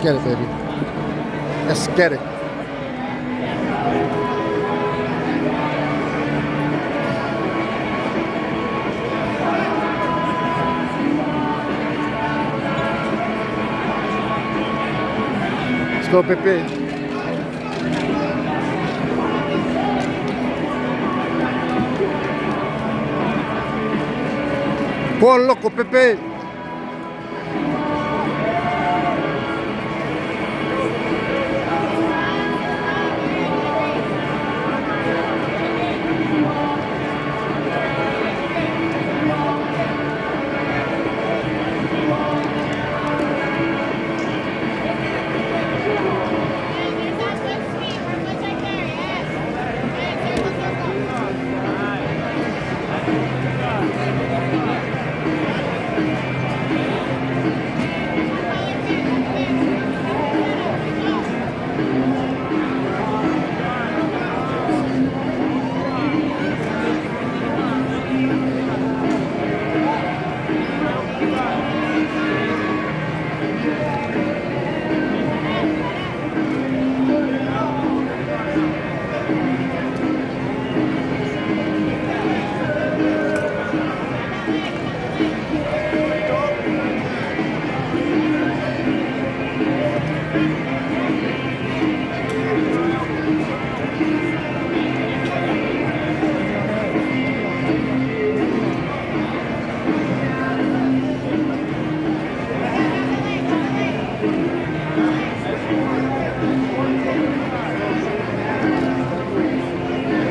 get it, baby. Let's get it. Let's go, Pepe. Go loco, Pepe.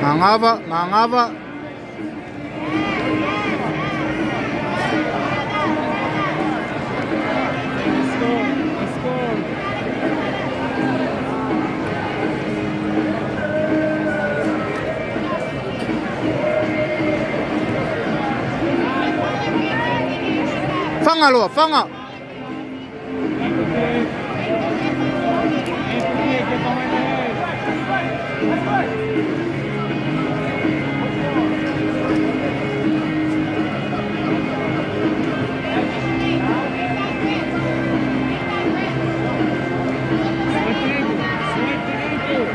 Mangava, mangava. Let's go. Let's go. Fanga loa, fanga. Ankle pick. Ankle pick. Get behind the head. Swipe the ankle. Swipe the ankle.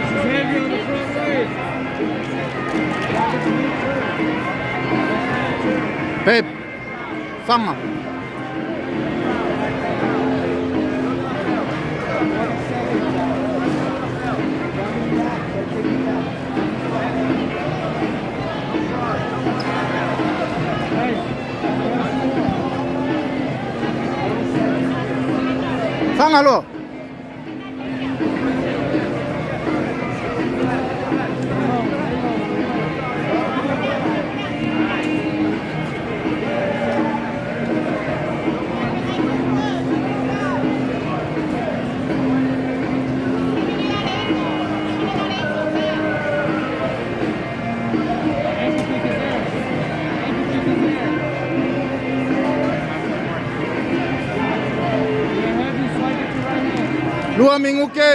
She's heavy on the front leg. Pep. Fanga. Hey. Fanga loa. Ankle pick is there. Ankle pick is there. Yeah, heavy. Slide it to right hand. Lua minguke.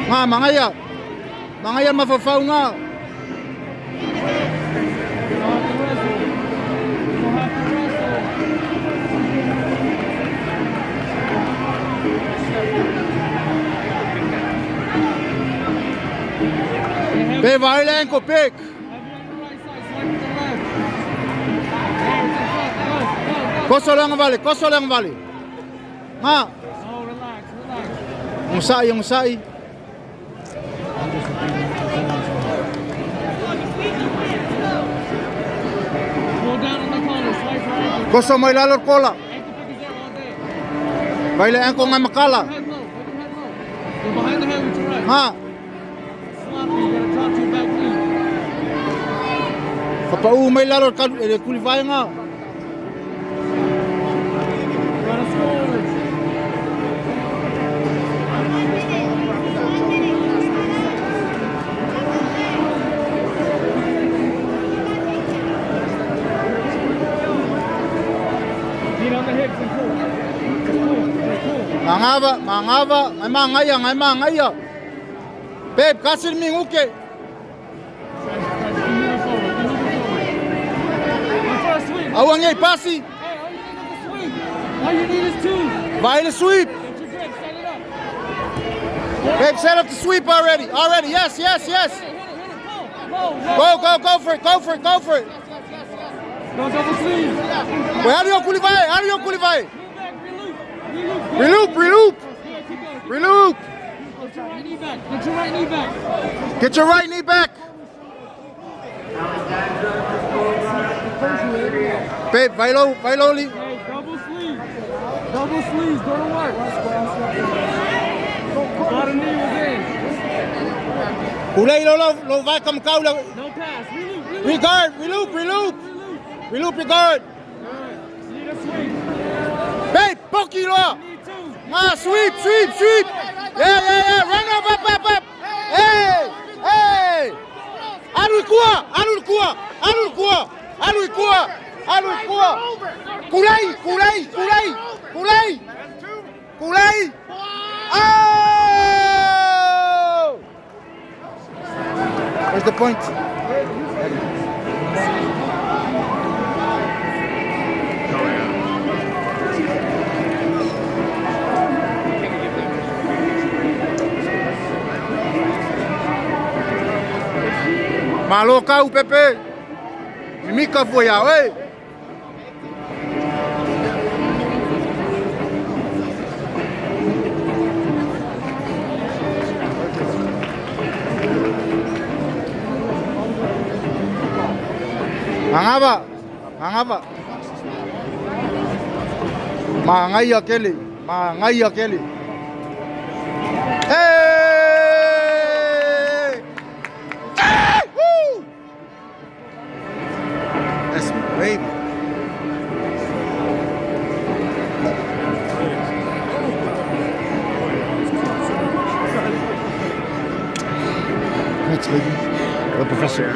Nga mangaya. Mangaya mafafau nga. You don't have to wrestle. You don't have to wrestle. Yeah, heavy. Pe vai le ankle pick. Heavy on the right side. Swipe to the left. There, it's in front. Go, go, go. Koso lang vale, koso lang vale. Nga. No, relax, relax. Usai, usai. I'm just repeating what the Go down on the collar. Swipe her ankle. Koso mai lalo kola. Ankle pick is there all day. Vai le ankle nga makala. Head low. Hold your head low. Go behind the head with your right. Nga. Sloppy. You gotta drop to your back knee. Kapau mai lalo kalu ele kulivai nga. Gotta score. Feet on the hips and pull. Just pull. Just pull. Mangava, mangava, ngai mangaya, ngai mangaya. Pep, kasil minguke. Try to keep moving forward. Keep moving forward. Look for a sweep. Awa ngai pasi. Hey, all you need is a sweep. All you need is two. Vai le sweep. Get your grip, set it up. Babe, set up the sweep already. Already. Yes, yes, yes. Hit it, hit it, hit it. Pull, pull, pull. Go, go, go for it. Go for it. Go for it. Go double sleeve. Wait, how do you qualify? How do you qualify? Move back, reloop. Reloop. Reloop, reloop, Good, keep going. Keep reloop. going. Get your right knee back. Get your right knee back. Get your right knee back. Babe, vai low, vai lowly. Hey, double sleeve. Double sleeves. Go to work. Bottom knee was in. Kulei low, low, low, vai come kaula. No pass. Reloop, reloop. Regard, reloop, reloop. Reloop. Reloop your guard. Good. Need a sweep. Babe, poki loa. Need two. Ah, sweep, sweep, sweep. Yeah, yeah, yeah. Run up, up, up, up. Hey, hey. Alu kua, alu kua, alu kua, alu kua, alu kua. Kulei, kulei, kulei, kulei. Kulei. Oh! Where's the point? Maloka u Pepe. Mimika fuya, hey. Mangaba, mangaba. Mangai kele, mangai kele. Hey! Hey! Woo! That's my baby. Thanks, baby. The professor.